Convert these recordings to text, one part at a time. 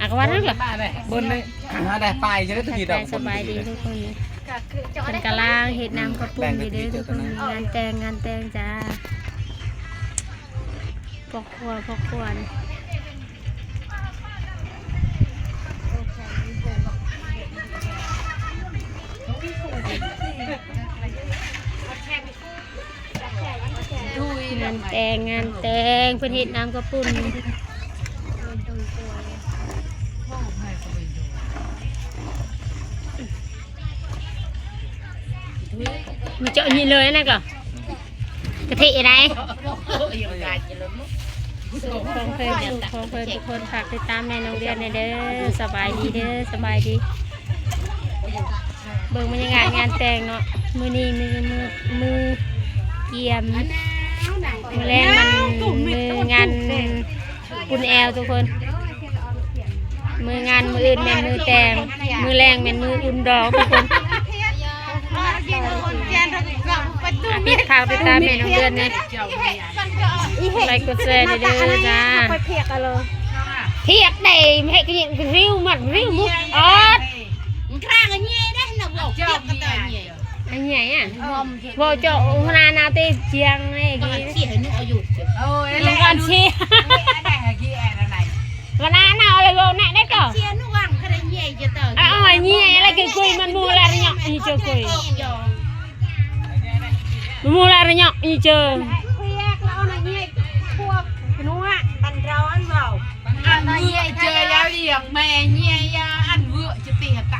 ອາກະວັນນັ້ນລະ ບົນເລີຍ ໄດ້ໄປເຊີຍ ໄປສະບາຍດີທຸກຄົນ. ເພິ່ນກຳລັງເຮັດນ້ຳກະປຸ້ນຢູ່ເດີທຸກຄົນ. ງານແຕ່ງ ງານແຕ່ງຈ້າ ພໍ່ຄົວ ພໍ່ຄົວ. ງານແຕ່ງ ງານແຕ່ງ ເພິ່ນເຮັດນ້ຳກະປຸ້ນ. ມາເຈາະນີ້ເລີຍນະກໍ ກະທິໄດ໋ ຂອງເພິ່ນ ຂອງເພິ່ນທຸກຄົນ ຝາກຕິດຕາມແມ່ນ້ອງເດືອນແດ່ເດີ. ສະບາຍດີເດີ ສະບາຍດີ. ເບິ່ງບັນຍາກາດງານແຕ່ງເນາະ ມື້ນີ້ມື້ ມື້ ມື້ກຽມ ມື້ແລງມັນມື້ງານ ອຸ່ນແອວທຸກຄົນ. ມື້ງານມື້ອື່ນແມ່ນມື້ແຕ່ງ ມື້ແລງແມ່ນມື້ອຸ່ນດອງທຸກຄົນ. ອ່າ ຕິດຕາມ ຕິດຕາມແມ່ນ້ອງເດືອນແດ່ ກົດໄລ້ກົດແຊແດ່ເດີຈ້າ. ພຽກໄດ້ ເຮັດຫຍັງ ຣິ້ວມັດ ຣິ້ວມຸດອອດ. ອັນໃຫຍ່ອະ ເວົ້າເຈົ້າຫົວໜ້ານາເຕຈຽງເລີຍກີ້ ໂອ້ຍ ລະກອນຊີ ຫົວໜ້ານາເລີຍ ເວົ້າແນະໄດ້ກໍ ເອົາໃຫ້ເຍຍລະກິນກຸຍ ມັນມູລະຣະຍອກອີເຈີກຸຍ ມັນມູລະຣະຍອກອີເຈີ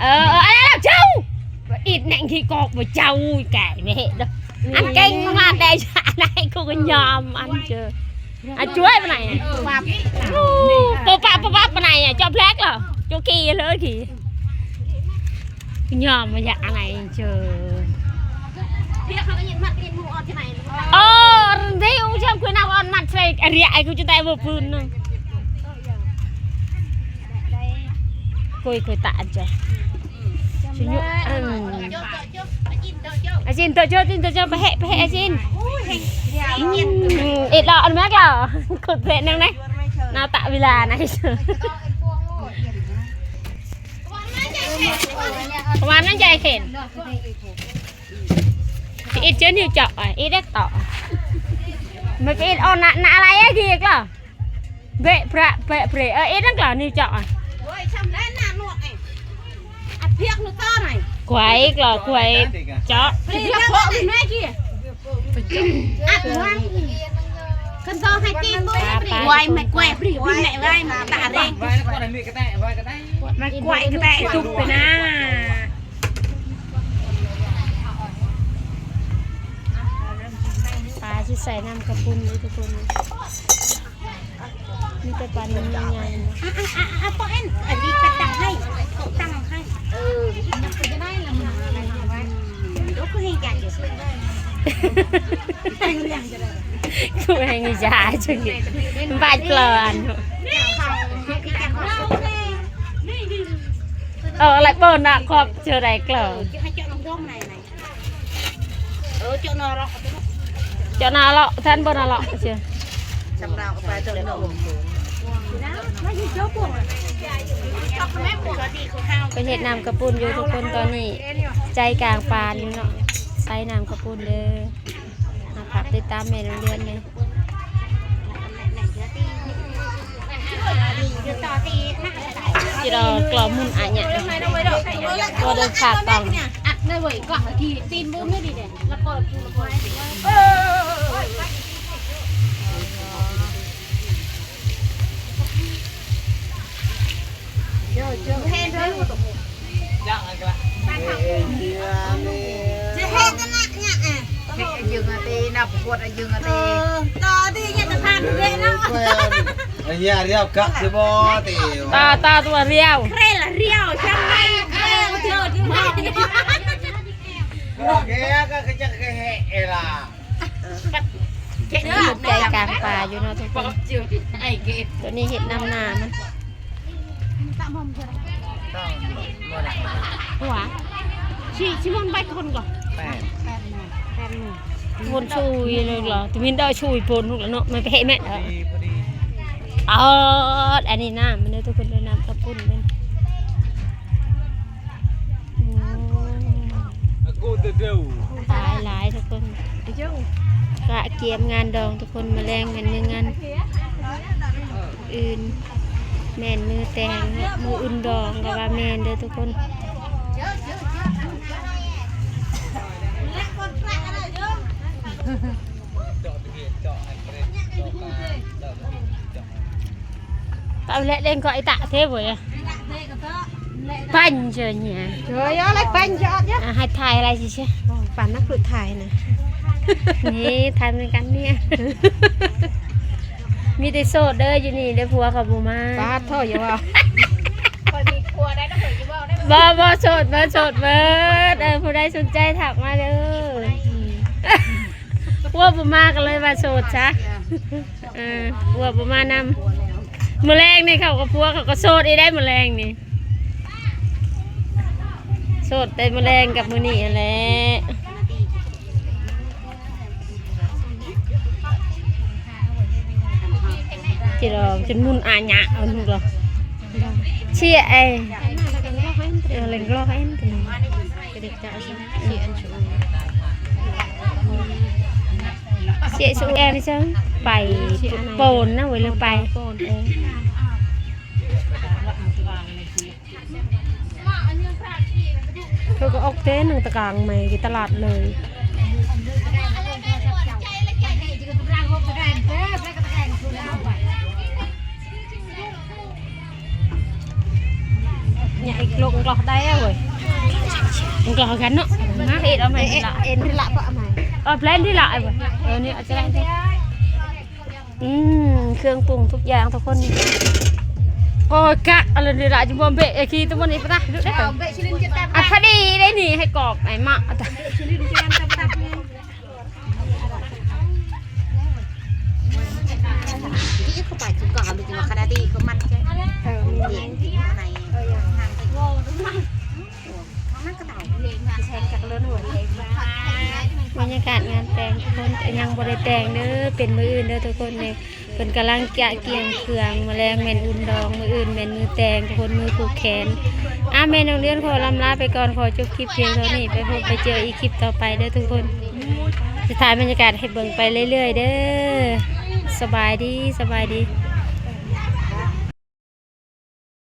ເອີ ເອີ ອັນນັ້ນແຫຼະເຈົ້າ ອິດແໜ່ງທີ່ກອກບໍ່ເຈົ້າ ແກ່ແມ່ເດີ ອັນເກັ່ງມາແຕ່ຊາດໃດ ກູກໍຍອມ ອັນເຈີ ອາ ຈວຍປານໃດ ໂອ້ ປະປະປະປະປານໃດ ເຈົ້າແບລັກເລີ ເຈົ້າກີເລີກີ ຍອມມາຢາກອາໄນເຈີ ໂອ້ ທີ່ອູຈຳຄືນາວອອນມັດໃສ່ອະລິຍະ ໄອ້ກູຈະໄດ້ບໍ່ປືນນະ ໂກຍໂກຍຕາອັນເຈີ ຊິຍຸ ອືມ ອາຊິນໂຕໂຈ ອາຊິນໂຕໂຈ ອາຊິນໂຕໂຈ ໄປເຫະ ໄປເຫະ ອາຊິນ ອືມ ເອັດລອ ອັນແມັກລອ ໂຄດແພະໜຶ່ງນະ ນາຕະເວລານະ ປະມານນັ້ນໃຫຍ່ເຂັນ ຊິເອັດເຈີນິວເຈາະ ອະ ເອັດເດັກຕໍ່ ມັນໄປເອັດອອນນະ ນະອາໄລອະ ທີ່ອີກລະ ເບະພຣະເບະເບຣ ເອີ ເອັດຫຍັງກະນິວເຈາະ ໂອ້ຍ ຊຳແລ້ວໜ້າໜວດເອງ ອັດພຽກໜູຕໍ່ໄນ ກວາຍກະກວາຍ ເຈາະ ພຽກໂພະແມ່ກີ້ ອັດຫວັງ ຄັນຊອກໃຫ້ຕີນບຸ້ຍ ກວາຍແມ່ກວາຍ ພຣີແມ່ໄວ ຕາແດງ ແມ່ກວາຍກະແຕະຕຸບໄປນາ ປາຊິໃສ່ນ້ຳກະປຸ້ນເດີທຸກຄົນ. ມີແຕ່ປານິນໃຫຍ່ໆ ອາ ອາ ອາ ປະເອັນ ອັນນີ້ກະຕັ້ງໃຫ້ ຕັ້ງໃຫ້ ເອີ ໂດກຄືເຮັດຫຍັງຢູ່ ແຮງຢາຈັ່ງນີ້ ບາດປອນ ເອີ ລະເບິ່ງນະ ຄອບເຈີໄດ້ເກີ ເອີ ເຈາະໜ້າເລາະ ເຈາະໜ້າເລາະ ແທນບໍ່ໜ້າເລາະ ເຈາະ ສຳເນົາກະໄປເຈາະໜ້າ ໄປເຮັດນ້ຳກະປຸ້ນຢູ່ທຸກຄົນ ຕອນນີ້ໃຈກາງປ່ານີ້ເນາະ ໃສ່ນ້ຳກະປຸ້ນເດີ ມາຝາກຕິດຕາມແມ່ນ້ອງເດືອນແດ່. ຈີ່ດອກກລໍມຸນອາຍະ ບໍ່ໄດ້ຝາກຕ້ອງ ອັດເລີຍເວີຍ ກະກີ້ຕີນບຶ້ມນີ້ເດ້ ລະກໍ ເຮັດເດີ ເຮັດເດີ ຈະເຮັດນັ້ນນະ ເຮັດອາຍຶງອະຕິ ນັບກວດອາຍຶງອະຕິ ເອີ ຕໍ່ຕິ ຢ່າຈະຜ່ານເດ້ເນາະ ເອີ ເຮົຍ ຮຽວກະຊິບໍ່ຕິ ຕາ ຕາຕົວຮຽວ ເຄລະຮຽວ ຈັ່ງໃດ ເຄລະຮຽວ ໂອເຄ ກະຈະເຄເອລາ ໃຈກາງປ່າຢູ່ເນາະທຸກຄົນ ໂຕນີ້ເຮັດນຳໜ້າມັນ ຫົວ ຊິ ຊິມັນໄປຄົນກ່ອນ ແປດ ຄົນຊຸຍເລີຍລະ ຕະມິນໄດ້ຊຸຍໂພນລູກລະເນາະ ມັນໄປເຮັດແມ່ນ ພໍດີ ພໍດີ. ອອດ ອັນນີ້ນ້ຳມັນເດີທຸກຄົນເດີ ນ້ຳເຂົ້າປຸ້ນເດີ. ໂອ້ ຫຼາຍໆ ທຸກຄົນ ກະກຽມງານດອງທຸກຄົນ. ມື້ແລງແມ່ນມື້ງານ ອື່ນແມ່ນມື້ແຕ່ງ ມື້ອຸ່ນດອງກໍວ່າແມ່ນເດີທຸກຄົນ. ເອົາແຫຼະ ເຫຼັງກໍໄອຕະເທບໍ່ຍະ ປັນເຈີຍະ ເຈີຍະ ອາ ໃຫ້ຖ່າຍອະໄລຊິເຊຍ ປັນນັກລຸຖ່າຍນະ ນີ້ຖ່າຍເໝືອນກັນເນຍ. ມີແຕ່ໂສດເດີຢູ່ນີ້ເດີ ຜົວເຂົາບໍ່ມາ. ປາດໂທ ຢ່າເວົ້າ ຂ້ອຍມີຜົວໄດ້ນະ ຂ້ອຍຊິເວົ້າໄດ້ບໍ່? ບໍ່ ບໍ່ ໂສດເບີດ ໂສດເບີດ. ເອີ ຜູ້ໃດສົນໃຈທັກມາເດີ. ຜົວບໍ່ມາກໍເລີຍວ່າໂສດຊະ. ເອີ ຜົວບໍ່ມານຳ. ມື້ແລງນີ້ເຂົາກັບຜົວເຂົາກໍໂສດອີກໄດ໋ ມື້ແລງນີ້ ໂສດແຕ່ມື້ແລງກັບມື້ນີ້ຫັ້ນແຫຼະ. ຈິລອ ຈົນໝຸ່ນອາຍະເອົາລູກລະ ເຊຍ ເອີ ເອີ ເລັງກະລອກເອັນ ເຊຍ ເຊຍ ເອ ໄປໂປນນະເວີຍ ຫຼືໄປ ເອີ. ເພິ່ນກໍອອກເຕັ້ນໜັງຕະກາງໃໝ່ທີ່ຕະຫຼາດເລີຍ. ຍາອີກລົງກໍໄດ້ເວີຍ ກໍກັນເນາະ. ມາເຮັດເອົາໃໝ່ ເອັນລະ ເອັນລະ ເພາະເອົາໃໝ່ ເອົາແບຣນທີ່ລະເວີຍ. ເອີ ນີ້ອາຈານ ອືມ ເຄື່ອງປຸງທຸກຢ່າງທຸກຄົນ. ໂອ້ຍ ກະ ອະລະນີ້ລະ ຈະບໍ່ເບະ ເອ ຂີ້ຕົວນີ້ປະຕະ ດູເດ້. ອັນພໍດີໄດ້ນີ້ ໃຫ້ກອບ ໃຫ້ມະ ບັນຍາກາດງານແຕ່ງທຸກຄົນ ແຕ່ຍັງບໍ່ໄດ້ແຕ່ງເດີ ເປັນມື້ອື່ນເດີທຸກຄົນ. ນີ້ເພິ່ນກຳລັງກະກຽມເຄື່ອງ ມື້ແລງແມ່ນອຸ່ນດອງ ມື້ອື່ນແມ່ນມື້ແຕ່ງທຸກຄົນ ມື້ຜູກແຂນ. ອາ ແມ່ນ້ອງເດືອນຂໍລ່ຳລາໄປກ່ອນ ຂໍຈົບຄລິບພຽງເທົ່ານີ້ ໄປພົບໄປເຈີອີກຄລິບຕໍ່ໄປເດີທຸກຄົນ. ຈະຖ່າຍບັນຍາກາດໃຫ້ເບິ່ງໄປເລື້ອຍໆເດີ. ສະບາຍດີ ສະບາຍດີ.